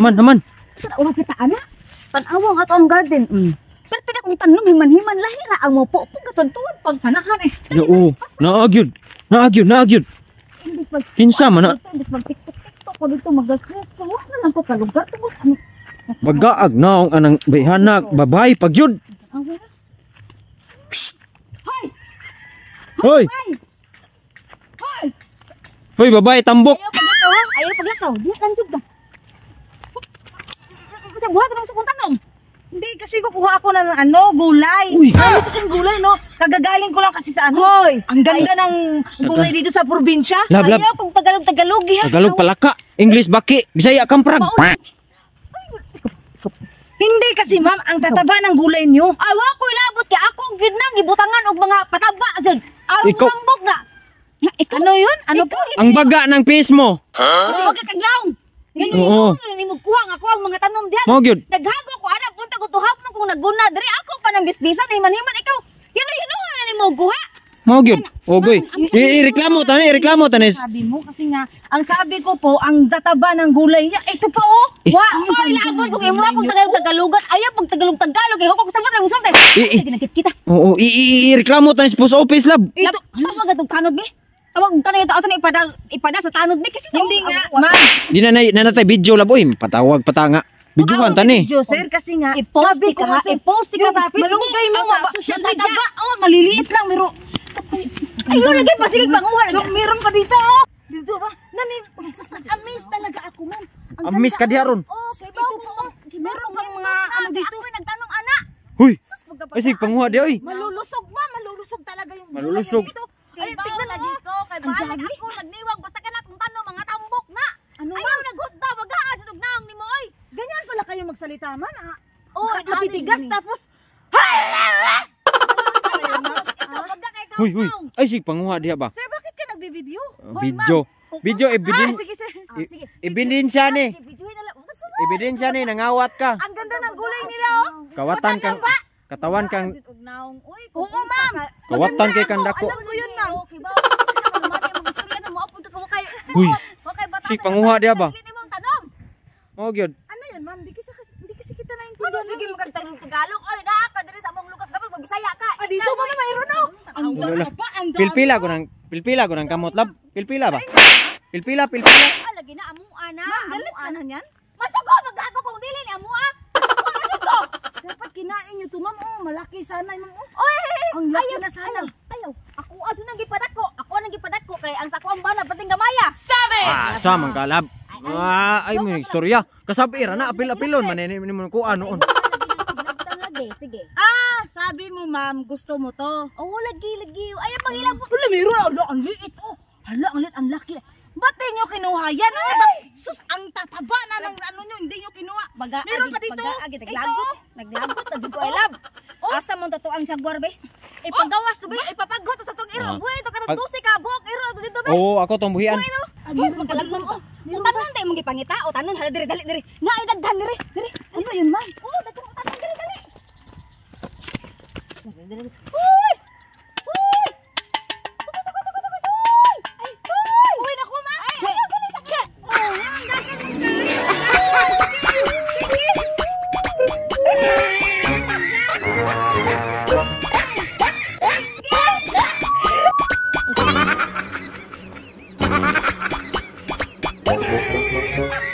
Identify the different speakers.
Speaker 1: Man, man.
Speaker 2: Tanawa kita ana. Tanawa nga to ang garden. Pero tina kung tanom himan-himan lahi ra ang mopo pug katuod pagpanahan eh.
Speaker 1: Oo. Naagyud. Naagyud, naagyud. Kinsa man na?
Speaker 2: Imbis mag TikTok TikTok ko dito mag-stress ko. Wa na lang ko kalugar tungod ano.
Speaker 1: Bagaag naong anang bayhanag babay pagyud.
Speaker 2: Hoy!
Speaker 1: Hoy!
Speaker 2: Hoy!
Speaker 1: Hoy, babae tambok.
Speaker 2: Ayaw paglakaw ha. Ayaw paglakaw. Di lang jud ba. Sa buhat lang sa kong tanong.
Speaker 3: Hindi, kasi kukuha ako ng ano, gulay.
Speaker 1: Uy.
Speaker 3: Ano kasing gulay, no? Kagagaling ko lang kasi sa ano.
Speaker 2: Hoy!
Speaker 3: Ang ganda ng gulay dito sa probinsya.
Speaker 1: Lab, lab.
Speaker 2: Ayaw pag Tagalog Tagalog ha.
Speaker 1: Tagalog palaka, English baki, Bisaya kamprag.
Speaker 3: Hindi kasi, ma'am, ang tataba ng gulay nyo.
Speaker 2: Ay, wa ko ilabot kay ako gid nang gibutangan og mga pataba jud. Aron
Speaker 1: Ikaw-
Speaker 2: rambok na. Nga, ikaw,
Speaker 3: Ano yun? Ano po?
Speaker 1: Ang baga ng face mo.
Speaker 2: huh? Wag ka kaglaong.
Speaker 1: Oo.
Speaker 2: Ganun mo kuha nga ako ang mga tanom diha.
Speaker 1: Mao gyud.
Speaker 2: Naghago ko ana punta ko tuhap man kung naguna diri ako pa nang bisbisan himan-himan ikaw. Yun yun na nimo guha.
Speaker 1: Mao gyud. Ogoy. Ireklamo tani, ireklamo tani.
Speaker 3: Sabi mo kasi nga, ang sabi ko po, ang tataba ng gulay niya, ito pa oh.
Speaker 1: Eh.
Speaker 2: Wa ko ilabot kung imo akong Tagalog Tagalogan. Ayaw pag Tagalog Tagalog kay ko kasabot ang musulti.
Speaker 1: Eh, eh.
Speaker 2: Ginakit kita.
Speaker 1: Oo, ireklamo tani sa post office lab.
Speaker 2: Ito, tawag atong tanod be. Tawag tanod ito ato na ipada ipada sa tanod be kasi
Speaker 3: Hindi nga, ma'am.
Speaker 1: Di na na natay video lab oy, patawag patanga. Videohan tani.
Speaker 3: Video, sir, kasi nga,
Speaker 2: I-post
Speaker 3: sabi ko
Speaker 2: ka,
Speaker 3: kasi,
Speaker 2: i-post ka sa Facebook.
Speaker 3: malunggay mo,
Speaker 2: o sa social media.
Speaker 3: matataba. Oh, maliliit lang, pero,
Speaker 2: Ayun, lagi pa sige panguha.
Speaker 3: So, meron pa dito, oh. Dito ba? Nami, Jesus, na-amaze talaga ako, ma'am. Ang
Speaker 1: Amaze
Speaker 3: ganda,
Speaker 1: ka diha ron.
Speaker 2: Oh, kay
Speaker 3: Ito po, oh. Meron pang mga ano dito.
Speaker 2: Ako nagtanong ana.
Speaker 1: Huy.
Speaker 2: Sus, pagkapag-
Speaker 1: Ay sig panguha di oy.
Speaker 3: Malulusog, ma'am. Malulusog talaga yung gulay
Speaker 1: Malulusog.
Speaker 3: niya dito.
Speaker 2: Kay
Speaker 3: Ay, tignan
Speaker 2: lagi
Speaker 3: mo.
Speaker 2: ko, kay balag ako nagniwang basta ka na kung tanong mga tambok na.
Speaker 3: Ano,
Speaker 2: Ayaw naghutda bagaan sa tugnaong nimo oy.
Speaker 3: Ganyan pala kayo magsalita, ma'am. Ah,
Speaker 2: Oh,
Speaker 3: matitigas, tapos,
Speaker 2: Ikaw baga kay
Speaker 1: Huy, huy.
Speaker 2: kaong.
Speaker 1: Ay sig panguha diha ba?
Speaker 3: Sir, bakit ka nagbibideo?
Speaker 1: Video. Video
Speaker 3: Ah,
Speaker 1: ebidin
Speaker 3: sige, sir.
Speaker 2: Ah, sige.
Speaker 1: ebidensya ni.
Speaker 2: Videohin na lang.
Speaker 1: Ebidensya ni nangawat ka.
Speaker 3: Ang ganda ng gulay nila, oh.
Speaker 1: Kawatan kang katawan kang
Speaker 3: Oo, ma'am.
Speaker 1: kawatan kay kandako.
Speaker 3: Alam ko yun, ma'am.
Speaker 1: Huy. Sig panguha diha ba? Mao gyud.
Speaker 3: Ano yun, ma'am? Hindi kasi kita
Speaker 2: Ano
Speaker 3: naintindihan.
Speaker 2: sige magkagtagalog Tagalog oy naa ka diri sa among lukas dapat magbisaya ka.
Speaker 3: Ah, dito, ma'am, mayroon, oh. Ang
Speaker 1: Wala, wala.
Speaker 3: tataba, ang dami.
Speaker 1: Pilpila ko ng kamot lab. Pilpila ba? Pilpila, pilpila.
Speaker 2: Ah, lagi na amua na.
Speaker 3: Ma'am, galit ka na niyan?
Speaker 2: Masugo maghago kung dili ni amua. Ano
Speaker 3: Dapat kinain niyo to, ma'am. Oh, malaki sana, ma'am. Oh,
Speaker 2: Oy,
Speaker 3: ang laki na sana.
Speaker 2: Ayaw, ako adto nang gipadako. Ako nang gipadako kay ang sa ako ang bana pating gamaya.
Speaker 1: Ah, sa man ka lab. Ah, ay mo istorya. Kasabi ra na apil-apilon man ni mo kuan noon.
Speaker 2: Lagi, sige.
Speaker 3: Ah, sabi mo, ma'am, gusto mo to.
Speaker 2: Oo, lagi, lagi. Ayaw pangilabot.
Speaker 3: Wala, meron. Ala, ang liit, oh. Hala, ang liit, ang laki. Ba't di nyo kinuha yan? Oh, sus, ang tataba na ng ano nyo, hindi nyo kinuha.
Speaker 2: Baga,
Speaker 3: Meron pa dito.
Speaker 2: Baga, agi, naglagot. Naglagot na dyan ko, ay lab. Asa mong totoo ang jaguar, be? Ipagawas, be. Ipapagot sa tong iro.
Speaker 1: Ah.
Speaker 2: Buhay, ito ka
Speaker 1: Pag-
Speaker 2: 12 ka, buhok, iro, ito dito, be.
Speaker 1: Oo, ako tong buhian.
Speaker 2: Yes, magkalagmam, oh. Utanon tayo mong gipangita. Utanon, hala, diri, dali, diri. Na, ay, daghan, diri, diri.
Speaker 3: Ano yun, ma'am?
Speaker 2: Oh, daghan, utanon, diri, dali. Diri, diri. Uy! Uy! Tukoy, tukoy, tukoy, tukoy, tukoy! Ay, uy!
Speaker 3: Uy, naku, ma'am.
Speaker 2: Ay, ayaw, dali, sa Oh, ang daghan ng dali.